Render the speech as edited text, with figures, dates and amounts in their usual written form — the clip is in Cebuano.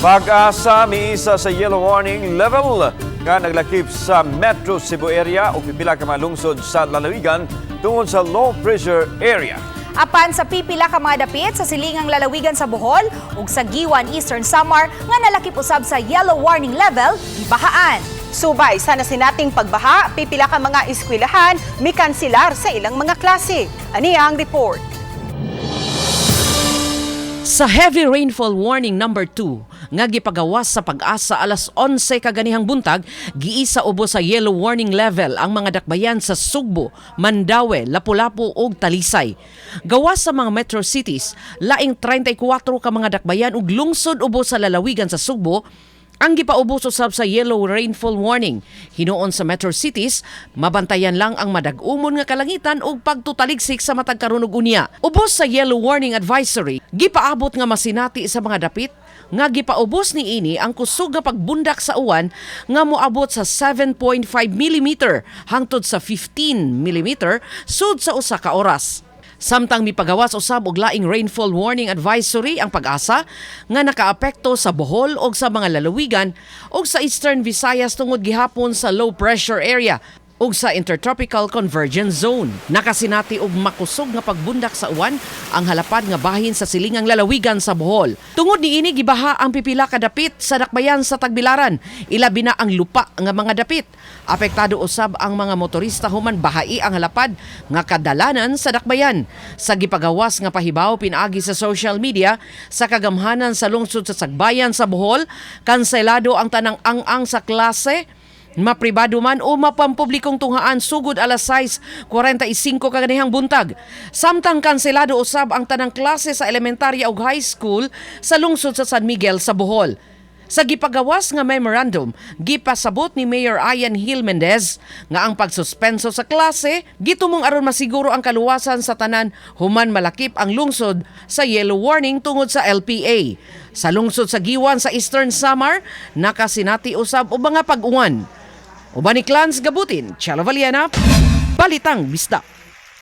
Pag-asa miisa sa yellow warning level nga naglakip sa Metro Cebu area ug pipila ka mga lungsod sa lalawigan tungod sa low pressure area. Apan sa pipila ka mga dapit sa silingang lalawigan sa Bohol ug sa Guiuan, Eastern Samar nga nalakip usab sa yellow warning level, gibahaan. Subay sa nasinating pagbaha, pipila ka mga eskwelahan mikanselar sa ilang mga klase. Ani ang report. Sa heavy rainfall warning number 2 nga gipagawas sa Pag-asa alas 11 kaganihang buntag, giisa ubos sa yellow warning level ang mga dakbayan sa Sugbo, Mandaue, Lapu-Lapu ug Talisay. Gawas sa mga metro cities, laing 34 ka mga dakbayan ug lungsod ubos sa lalawigan sa Sugbo ang gipaubos usab sa yellow rainfall warning. Hinuon sa metro cities, mabantayan lang ang madag-umon nga kalangitan ug pagtutaligsik sa matag karon ug unya. Ubos sa yellow warning advisory, gipaabot nga masinati sa mga dapit nga gipaubos niini ang kusog nga pagbundak sa uwan nga moabot sa 7.5 mm hangtod sa 15 mm sud sa usa ka oras. Samtang mipagawas usab og laing rainfall warning advisory ang Pag-asa nga nakaapekto sa Bohol og sa mga lalawigan og sa Eastern Visayas tungod gihapon sa low pressure area ug sa Intertropical Convergence Zone. Nakasinati og makusog nga pagbundak sa uwan ang halapad nga bahin sa silingang lalawigan sa Bohol. Tungod niini, gibaha ang pipila ka dapit sa dakbayan sa Tagbilaran, ilabi na ang lupa nga mga dapit. Apektado usab ang mga motorista human bahai ang halapad nga kadalanan sa dakbayan. Sa gipagawas nga pahibaw pinaagi sa social media sa kagamhanan sa lungsod sa Sagbayan sa Bohol, kanselado ang tanang ang-ang sa klase, mapribado man o mapampublikong tunghaan, sugod alas 6:45 kaganihang buntag. Samtang kanselado usab ang tanang klase sa elementarya ug high school sa lungsod sa San Miguel sa Bohol. Sa gipagawas nga memorandum, gipasabot ni Mayor Ian Gil Mendez nga ang pagsuspenso sa klase gitumong aron masiguro ang kaluwasan sa tanan human malakip ang lungsod sa yellow warning tungod sa LPA. Sa lungsod sa Guiuan sa Eastern Samar, nakasinati usab og mga pag-uwan. Uban ni Clans Gabutin, Chelo Valiena, Balitang Bisdak.